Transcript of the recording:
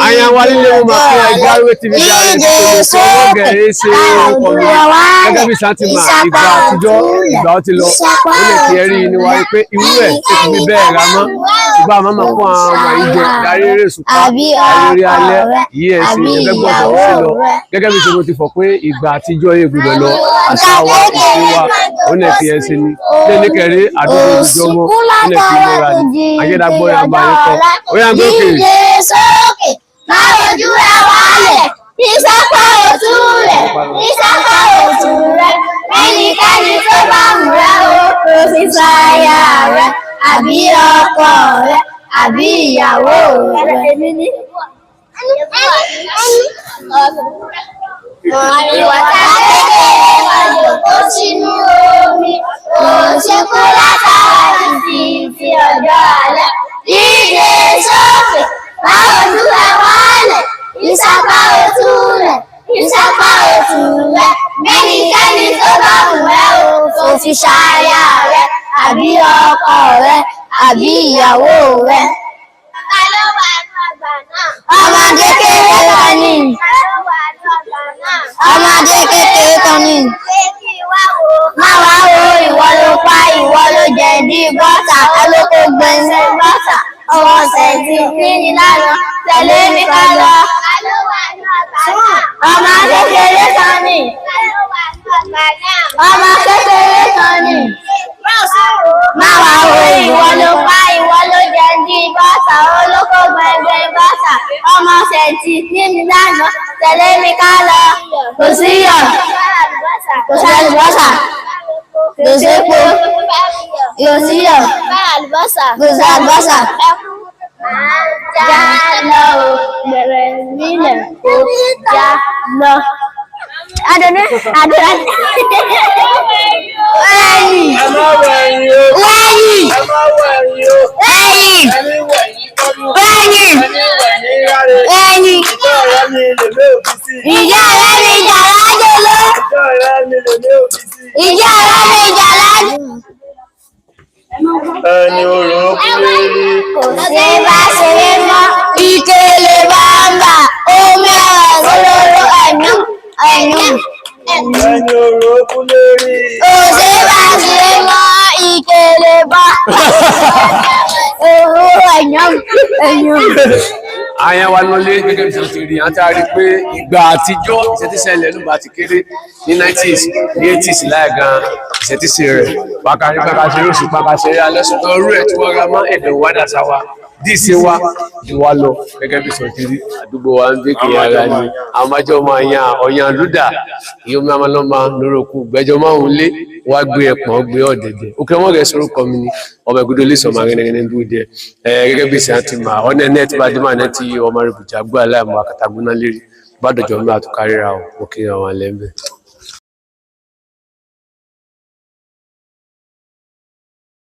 Àyàn wa lílé wọn máa fi Àjàwé TV dáre sí olùkọ́ ọgẹ̀rẹ́ ṣe orúkọ mi. Gẹ́gẹ́ bí santima ìgbà àtijọ́, ìgbà ó ti lọ, ó lè fi ẹrí inú wa rí pé irú ẹ̀ ṣe ti fi bẹ́ẹ̀ ra mọ́, ṣùgbọ́n àmọ́ máa kó àwọn ọmọ yìí jẹ darí eré ìsùpá Àbí eré alẹ́ ọkọ rẹ, yìí ẹ̀ ṣe àbí ẹgbẹ́ gbọ́dọ̀ ìyàwó sí lọ. rẹ. Gẹ́gẹ́ bí ṣe mo ti fọ̀ pé ìgbà àtijọ́ yìí gbọ́dọ̀ lọ, àṣà wa, ìṣe wa, ó lè fi ẹsẹ̀ ni lé ní kẹrí àdúgbò ìjọmọ, ó lè fi múra ní ayédágbọ́ yà máa ń kọ́ ó yà ń gbókè. Díje sókè, máa rojú ẹ wálẹ̀, ìsápá òtún rẹ̀, ìsápá òtún rẹ̀. Ẹnikẹ́ni tó bá múra ó kò fi ṣaya rẹ̀, àbí ọkọ rẹ̀, àbí ìyàwó rẹ̀. Ìwà tá kékeré máa jòkó sínú omi, kò ṣe kú látara títí ọjọ́ alẹ́. Díje sókè, máa ojú ẹ wálẹ̀, ìsapá òtún rẹ̀, ìsapá òtún rẹ̀. Ẹnikẹ́ni tó bá wù ẹ́ o, kò fi ṣaya rẹ̀, àbí ọkọ rẹ̀, àbí ìyàwó rẹ̀. Ta ló wà nínú ọgbà náà? Ọmọdé kékeré kan ní. Ta ló wà nínú ọgbà náà? Ọmọdé kékeré kan ní. Ṣé kí n wá wò ó? Má wá wo, ìwọ ló pa, ìwọ ló jẹ̀bi bọ́tà, olóko gbẹ̀nsẹ̀ bọ́tà, ọmọ sẹ̀ǹtì níní lánàá, tẹ̀lé mi ká lọ. Ta ló wà nínú ọgbà náà? Ọmọ kékeré kan ní. Ta ló wà nínú ọgbà náà? Ọmọ kékeré kan ní. Má wá wò ó. Má wá wo, ìwọ ló pa, ìwọ ló jẹ̀bi bọ́tà, olóko gbẹ̀nsẹ̀ bọ́tà, ọmọ sẹ̀ǹtì níní lánàá, tẹ̀lé mi ká lọ. Kò sí yọ̀, kò sí àlùbọ́sà, kò sí epo, kò sí yọ̀, kò sí àlùbọ́sà. Já lọ o, bẹ̀rẹ̀ nílẹ̀ kó já lọ. Adùnní, Adùnní. Wẹ́yìn, Ẹ má wọ ẹ̀yìn o. wẹ́yìn, Ẹ má wọ ẹ̀yìn o. wẹ́yìn, Ẹni wọ ẹ̀yìn kọ́dún. wẹ́yìn, Ẹni wọ ẹ̀yìn ráre. wẹ́yìn. Ìjọ rẹ mi lèmi òbí sí. Ìyá rẹ̀ mi jà lájò lọ. Ìjọ rẹ mi lèmi òbí sí. Ìyá rẹ̀ mi jà lájò. Ẹni orò kúrẹ́rì. Kò sí bá ṣeré mọ́. Ìkèlè bàbà, omi ọ̀rọ̀ lóró ẹ̀nú, ẹ̀nú. Ẹni orò kúrẹ́rì. Kò sí bá ṣeré mọ́. Ìkèlè bàbà, òru ẹ̀nú, ẹ̀nú. Àyàn wa nọlé gẹ́gẹ́ bí sọ́ọ́ ti rí, àti a rí pé ìgbà àtijọ́ ìṣẹ́tíṣẹ́lẹ̀ nígbà tí kéré ní 90s, ní 80s láì gan ìṣẹ́tíṣe rẹ̀ pàkàrí pàkàṣeré oṣù pàkàṣeré alẹ́, ṣùgbọ́n orú ẹ̀ tí wọ́n ra mọ́ ẹ̀dẹ̀ wádà sáwa díìsí wa ni wá lọ. Gẹ́gẹ́ bí sọ́ọ́ ti rí, àdúgbò wa ń gbé kiri ara ni àwọn àjọ máa yan ọ̀yàn lúdà ìyómi amalọ́mà lórókù gbẹjọ máa ń lé wá gbé ẹ̀pọ̀n gbé ọ̀dẹ̀dẹ̀ òkè wọn rẹ̀ sórúkọ mi ni ọmọ ìgúdó lè sọmọ arẹnẹrẹnẹ dúró díẹ̀ ẹ. Gẹ́gẹ́ bí sàn ti mà ọ̀nà ẹ̀ tí bá dé máa ti ọmọ rẹ̀ bùjá gbọ́ aláìmọ̀ akatagbóná lérí bá dọ̀jọ́ mi àtúkáríra òkè àwọn alẹ́ ń bẹ̀.